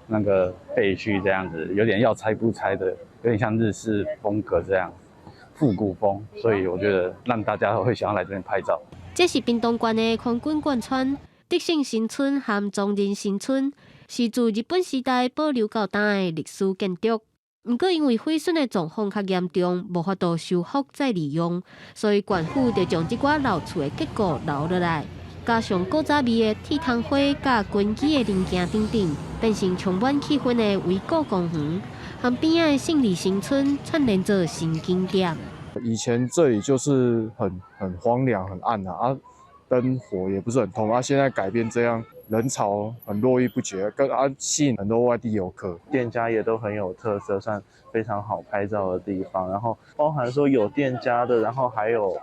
那個廢墟這樣子，有點要拆不拆的，有點像日式風格這樣，復古風，所以我覺得讓大家會想要來這邊拍照。這是屏東縣的空軍貫穿，得勝新村和莊林新村，是自日本時代保留到今的歷史建築。毋過因為毀損的狀況較嚴重，無法度修復再利用，所以縣府就將這寡老厝的結構留落來，加上古早味的鐵窗花佮軍機的零件等等，變成充滿氣氛的維古公園，和邊仔的勝利新村串聯做新景點。以前這裡就是很荒涼、很暗啊，燈火也不是很通啊，現在改變這樣。人潮很絡繹不絕，跟吸引很多外地遊客，店家也都很有特色，算非常好拍照的地方。然後包含說有店家的，然後還有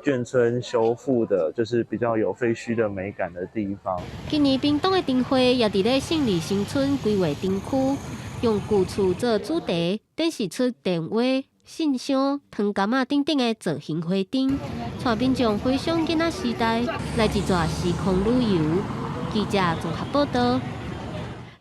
眷村修復的，就是比較有廢墟的美感的地方。今年屏東的燈會也佇咧勝利新村規劃燈區，用舊厝做主題，展示出電話、信箱、糖柑仔等等的造型花燈，帶民眾回想囡仔時代，來一逝時空旅遊。記者綜合報道。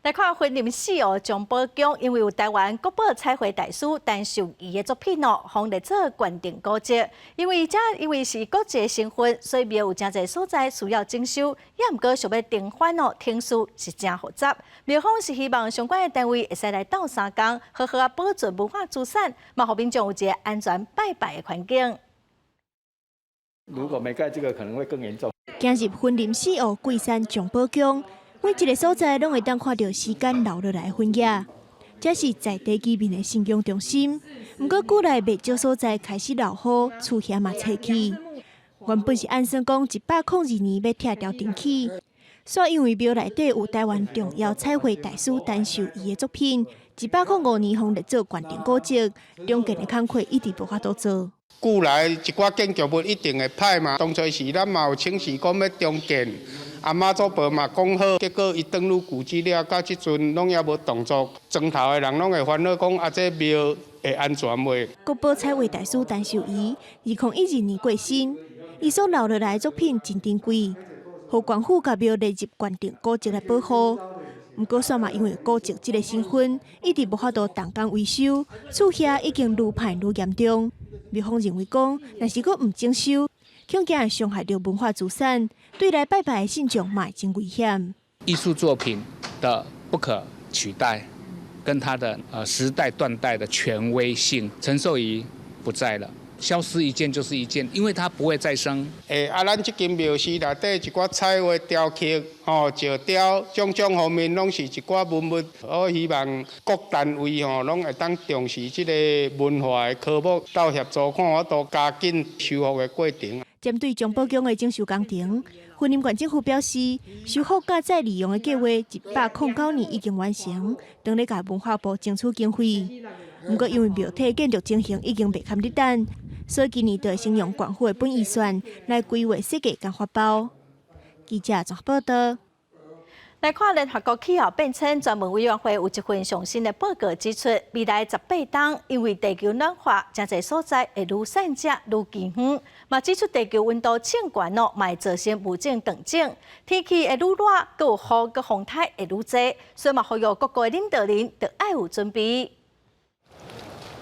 來看雲林四湖張保宮，因為有臺灣國寶彩繪大師陳壽儀的作品哦，予列做縣定古蹟。因為這因為是古蹟身份，所以廟有誠濟所在需要整修，也毋過想欲重返哦，程序是誠複雜。廟方是希望相關的單位會使來鬥相共，好好仔保存文化資產，嘛予民眾有一個安全拜拜的環境。如果沒蓋這個，可能會更嚴重。行入雲林四湖桂山張保宮，每一个所在攏會當看著時間留落來的痕跡。這是在地居民的信仰中心。毋過舊內袂少所在開始落雨，厝瓦嘛拆去。原本是按算講102年欲拆掉重起，煞因為廟內底有臺灣重要彩繪大師陳壽儀的作品，105年予列做縣定古蹟，重建的工課一直無法度做。舊來一寡建築物一定會歹嘛，當初時咱嘛有請示講欲重建，啊媽祖婆嘛講好，結果伊轉入古蹟了，到這陣攏猶無動作，莊頭的人攏會煩惱講啊，這廟會安全袂？國寶彩繪大師陳壽儀，2012年過身，伊所留落來的作品真珍貴，予縣府共廟列入縣定古蹟來保護。毋過，煞嘛因為古蹟這个身份，一直無法度動工維修，厝瓦已經愈歹愈嚴重。廟方認為講，若是閣毋整修，恐驚會傷害著文化資產，對來拜拜的信眾嘛會真危險。藝術作品的不可取代，跟它的時代斷代的權威性，陳壽儀不在了。消失一件就是一件，因為它不會再生。欸，啊，咱這間廟宇內底一寡彩畫雕刻、吼石雕，種種方面攏是一寡文物。我希望各單位吼攏會當重視這个文化的科目，鬥協助看法度加緊修復的過程。針對張保宮的整修工程，雲林縣政府表示，修復佮再利用的計劃109年已經完成，正咧共文化部爭取經費。毋過因為廟體建築情形已經袂堪得等，所以今年就會先用縣府的本預算來規劃設計佮發包。記者綜合報道。來看聯合國氣候變遷專門委員會有一份上新的報告指出，未來18冬因為地球暖化，誠濟所在會愈散熱愈饑荒，嘛指出地球溫度升懸哦，嘛會造成物種斷種，天氣會愈熱，閣有雨閣風颱會愈濟，所以嘛呼籲各國的領導人著愛有準備。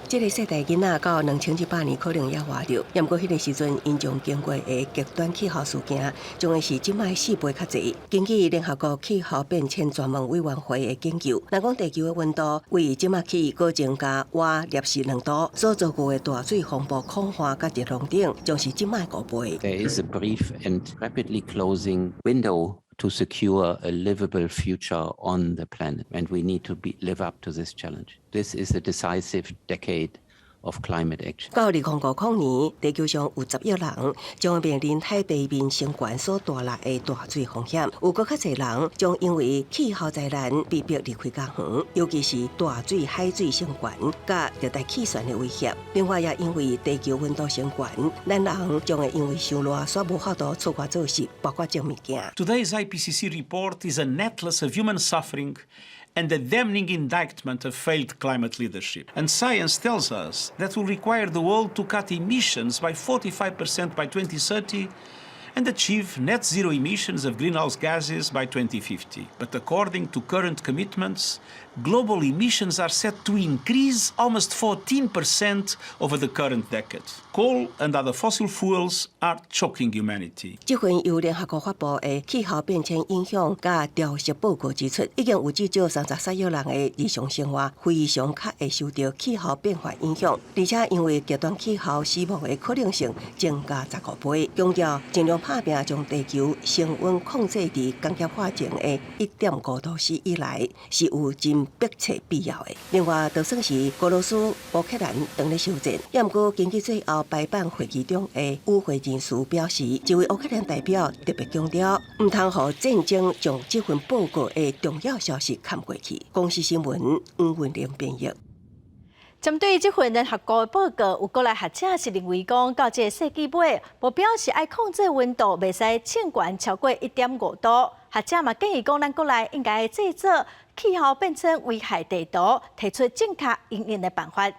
這个世代囡仔到2100年可能猶活著，毋過彼个時陣，𪜶將經過的極端氣候事件，將會是這擺4倍較濟。根據聯合國氣候變遷專門委員會的研究，若講地球的溫度為這擺起，閣增加倚2°攝氏，所造就的大水風暴、空旱佮熱浪等，將是這擺5倍。 There is a brief and rapidly closing window to secure a livable future on the planet, and we need to live up to this challenge. This is a decisive decade of climate action. 到2050年，地球上有10億人將面臨海平面升懸所帶來的大水風險，有閣較濟人將因為氣候災難被迫離開家園，尤其是大水、海水升懸佮熱帶氣旋的威脅。另外，也因為地球溫度升懸，咱人將會因為傷熱，煞無法度出外做事，包括種物件。 Today's IPCC report is an atlas of human suffering and a damning indictment of failed climate leadership. And science tells us that will require the world to cut emissions by 45% by 2030 and achieve net zero emissions of greenhouse gases by 2050. But according to current commitments, global emissions are set to increase almost 14% over the current decade. Coal and other fossil fuels are choking humanity. 這份由聯合國發布的氣候變遷影響佮調適報告指出，已經有至少33億人的日常生活非常較會受著氣候變化影響，而且因為極端氣候死亡的可能性增加15倍，強調盡量拍拚將地球升溫控制佇工業化前的1.5度C 以內，是有真迫切必要的。另外，就算是俄羅斯、烏克蘭當咧休戰，也毋過根據最後排版會議中的與會人士表示，一位烏克蘭代表特別強調，毋通予戰爭將這份報告的重要消息蓋過去。公視新聞黃文玲編譯。針對這份聯合國的報告，有國內學者是認為講，到這个世紀尾，目標是愛控制溫度，袂使升懸超過1.5度。學者嘛建議講，咱國內應該製作氣候變遷危害地圖，提出正確因應的辦法。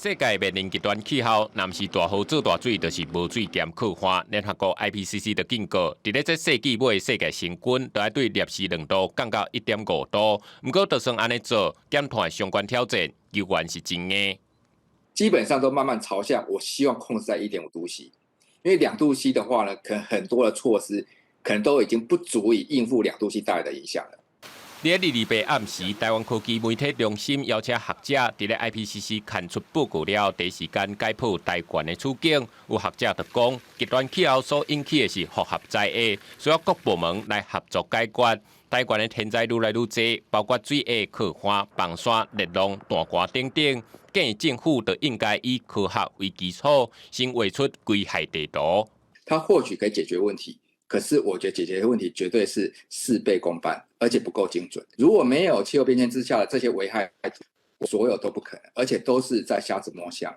世界面臨極端氣候，若毋是大雨做大水，就是無水兼洘旱。聯合國 IPCC 就警告，佇咧這世紀尾，世界平均都愛對攝氏2度降到1.5度。毋過，就算按呢做，減碳的相關挑戰猶原是真硬。基本上都慢慢朝向，我希望控制在1.5度 C，因為2度 C 的話呢，可能很多的措施可能都已經不足以應付2度 C 帶來的影響了。佇咧228暗時，臺灣科技媒體中心邀請學者佇咧 IPCC 刊出報告了，第一時間解剖台灣的處境。有學者就講，極端氣候所引起的是複合災害，需要各部門來合作解決。台灣的天災愈來愈濟，包括水災、洘旱、崩山、熱浪、大寒等等。建議政府就應該以科學為基礎，先畫出危害地圖。它或許可以解決問題。可是我覺得解決的問題絕對是事倍功半，而且不夠精準。如果沒有氣候變遷之下的這些危害，所有都不可能，而且都是在瞎子摸象。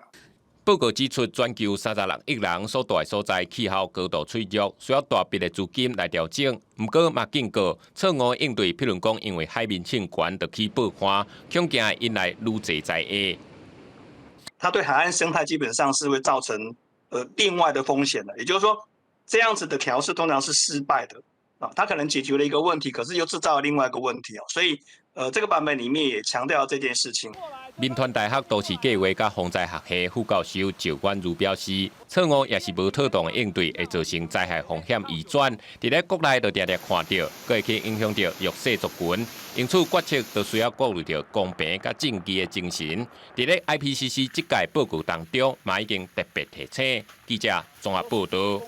報告指出，全球36億人所蹛的所在氣候高度脆弱，需要大筆的資金來調整。毋過嘛警告，錯誤應對，譬如講因為海面升懸就起報旱，恐驚會引來愈濟災害。它對海岸生態基本上是會造成另外的風險的，也就是說，這樣子的調適通常是失敗的啊，它可能解決了一個問題，可是又製造了另外一個問題哦，所以，這個版本裡面也強調這件事情。銘傳大學都市計劃佮防災學系副教授趙婉如表示，錯誤抑是無妥當的應對，會造成災害風險移轉。佇咧國內就定定看著，閣會去影響著弱勢族群。因此，決策就需要顧慮著公平佮正義的精神。佇咧 IPCC 這屆報告當中，嘛已經特別提醒。記者綜合報導。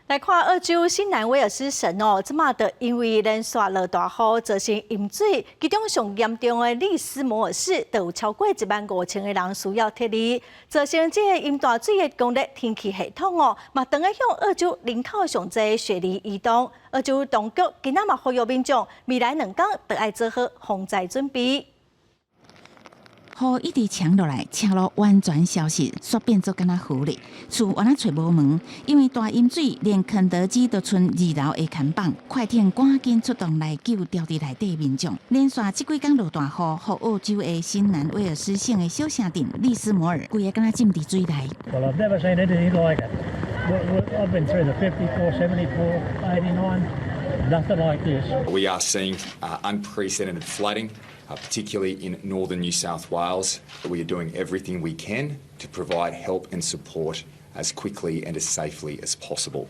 來看澳洲新南威爾斯省哦，這馬就因為連續落大雨造成淹水，其中上嚴重的利斯摩爾市，就有超過1萬5千個人需要撤離，造成這个淹大水的強烈天氣系統哦，嘛當咧向澳洲人口上濟雪梨移動。澳洲當局今仔嘛呼籲民眾未來兩工都愛做好防災準備。雨一直衝落來，車路完全消失，煞變做敢若河咧。厝完全揣無門，因為大淹水，連肯德基都賰二樓的看板。快艇趕緊出動來救牢佇內底民眾。連續這幾工落大雨，予澳洲的新南威爾斯省的小城鎮利斯摩爾，規个敢若浸佇水內。 Well, I've never seen anything like it. I've been through the 54, 74, 89, nothing like this. We are seeing unprecedented flooding, particularly in northern New South Wales. We are doing everything we can to provide help and support as quickly and as safely as possible.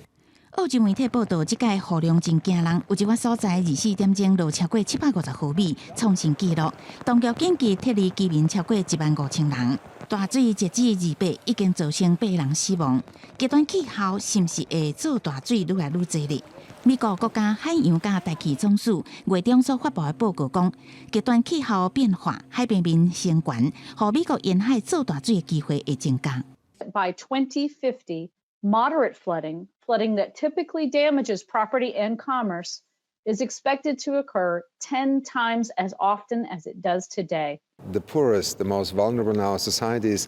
澳洲媒體報道，這屆雨量真驚人，有一寡所在24點鐘落超過750毫米，創新紀錄。當局緊急撤離居民超過1萬5千人。大水截至28已經造成八人死亡。極端氣候是毋是會做大水愈來愈濟呢？美國國家海洋佮大氣總署月中所發布的報告講，極端氣候變化、海平面升懸，予美國沿海做大水的機會會增加。 By 2050, moderate flooding, flooding that typically damages property and commerce, is expected to occur 10 times as often as it does today. The poorest, the most vulnerable in our societies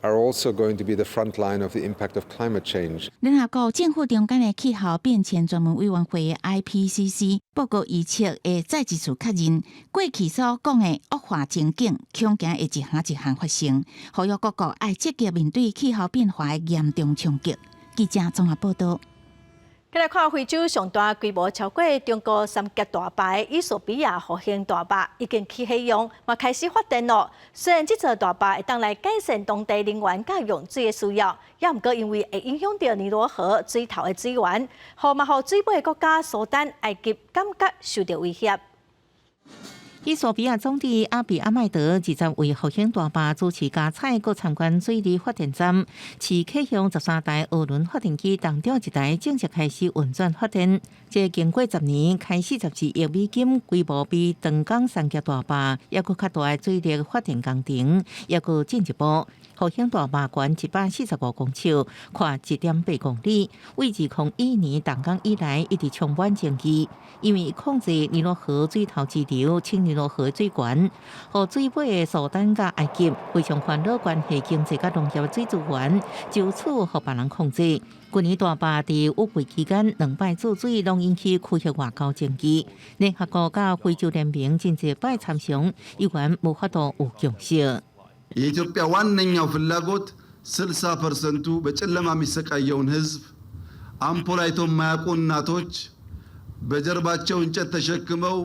are also going to be the front line of the impact of climate change. 聯合國政府中間的氣候變遷專門委員會 IPCC 報告預測會再一次確認過去所講的惡化情景，恐驚會一項一項發生，呼籲各國愛積極面對氣候變化的嚴重衝擊。記者綜合報道。再來看非洲上大規模超過中國三峽大壩的伊索比亞復興大壩已經起用，嘛開始發電囉。雖然這座大壩會當來改善當地能源佮用水的需要，也毋過因為會影響著尼羅河水頭的水源，予嘛予水尾國家蘇丹、埃及感覺受著威脅。伊索比亞總理阿比阿邁德20為復興大壩主持加彩，閣參觀水力發電站，試啟用13台渦輪發電機當中一台正式開始運轉發電。這經過10年，開42億美金，規模比長江三峽大壩猶閣較大的水力發電工程，猶閣進一步。復興大壩懸145公尺，寬1.8公里，為2001年動工以來一直充滿爭議，因為控制尼羅河水頭支流、青尼羅河水源，予水尾的蘇丹佮埃及非常煩惱關係經濟佮農業水資源，就此予別人控制。去年大壩佇雨季期間兩擺注水，攏引起區域外交爭議。聯合國佮非洲聯盟真濟擺參詳，依然無法度有共識。የኢትዮጵያ ዋነኛው ፍላጎት 60 ፐርሰንቱ በጨለማ የሚሰቃየውን ህዝብ አምፖል አይተው የማያውቁ እናቶች በጀርባቸው እንጨት ተሸክመው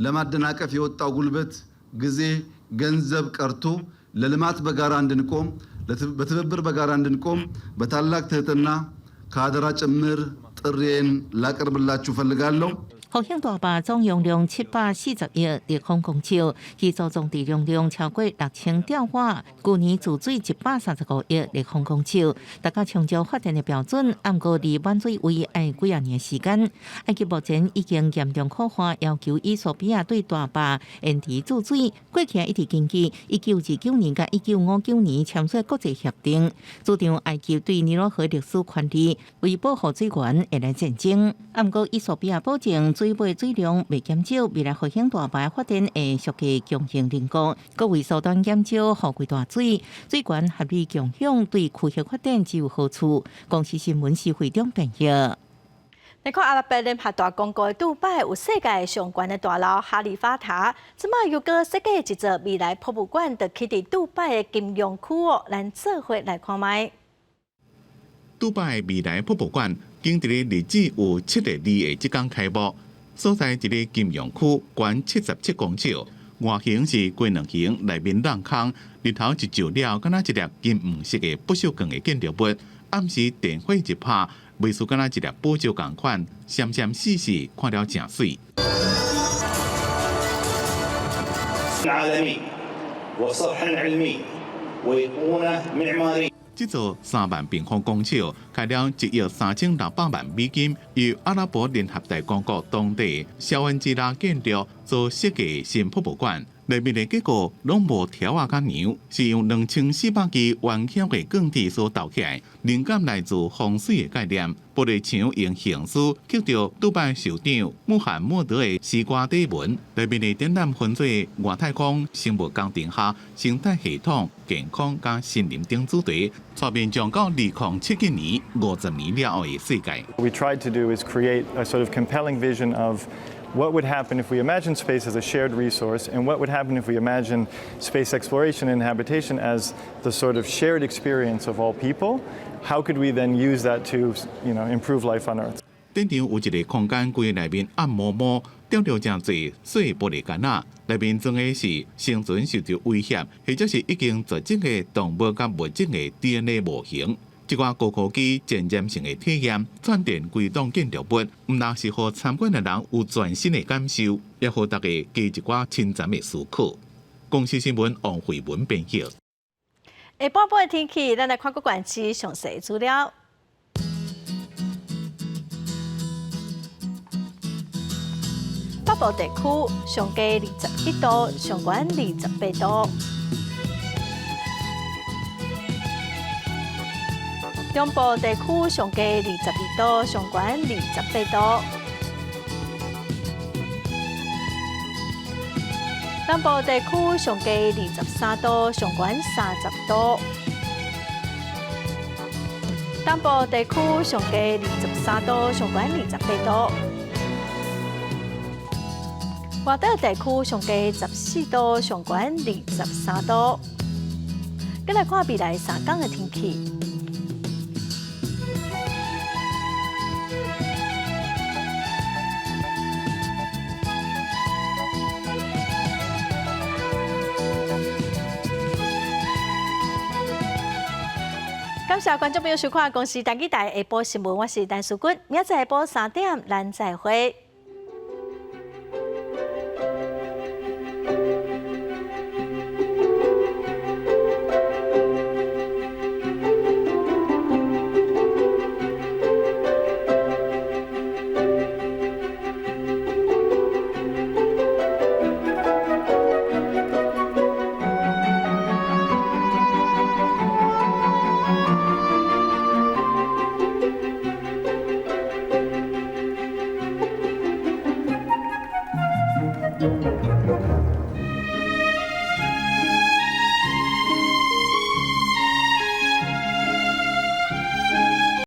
ለማደናቀፍ የወጣው ጉልበት፣ ጊዜ፣ ገንዘብ ቀርቶ ለልማት በጋራ እንድንቆም በትብብር በጋራ እንድንቆም በታላቅ ትህትና ከአደራ ጭምር ጥሪዬን ላቀርብላችሁ እፈልጋለሁ። 复兴大坝总容量740亿立方公尺，机组总电容量超过6000兆瓦，去年注水135亿立方公尺，达到长照发电的标准。毋过离满水位爱几仔年时间。埃及目前已经严重苦旱，要求衣索比亚对大坝延迟注水。过去一直根据1929年佮1959年签署国际协定，主张埃及对尼罗河历史权利为保护水源会来战争。毋过衣索比亚保证水尾水量袂减少，未来复兴大坝发电会续继强行人工，阁为苏丹减少雨季大水，水源合理共享对区域发展只有好处。公视新闻是会长编译。来看阿拉伯联合大公国杜拜有世界上悬的大楼哈利法塔，这马又阁设计一座未来博物馆，就起伫杜拜的金融区哦，咱做伙来看覓。杜拜未来博物馆，今伫咧历史有7月2的這工開幕，所在佇咧金融區，懸77公尺，外形是雞卵形，內面镂空，日頭一照了，敢若一粒金黃色的不鏽鋼的建築物。暗時電火一拍，袂輸敢若一粒寶石仝款，閃閃爍爍，看了誠媠。 عالمي وصرح علمي وأيقونة معمارية 這座3萬平方公尺，開了1億3600萬美金，由阿拉伯聯合大公國當地蕭恩吉拉建築做設計新博物館。內面的結構攏無條仔佮梁，是用2400支彎曲的鋼鐵所鬥起來。靈感來自風水的概念，玻璃牆用形絲刻著杜拜首長穆罕默德的西瓜底紋。內面的展覽分做外太空、生物工程學、生態系統、健康佮森林等主題，帶民眾到2079年50年了後的世界。 What we tried to do is create a sort of compelling vision of what would happen if we imagine space as a shared resource, and what would happen if we imagine space exploration and habitation as the sort of shared experience of all people. How could we then use that to improve life on Earth? 展場有一个空間，規內面暗暛暛，吊著誠濟細玻璃罐仔，內面裝的是生存受著威脅，或者是已經絕種的動物佮物種的 DNA 模型。這寡高科技前瞻性的體驗，轉電規棟建築物，毋但是予參觀的人有全新的感受，也予大家加一寡深層的思考。公視新聞王慧文編譯。下半晡的天氣，咱來看各縣市詳細資料。北部地區上低21度，上懸28度。中部地區上低22度，上懸28度。南部地區上低23度，上懸30度。東部地區上低23度，上懸28度。外島地區上低14度，上懸23度。閣來看未來3工的天氣。感謝觀眾朋友收看《公視台語台》下晡新聞，我是陳淑君，明仔載下晡3點，咱再會。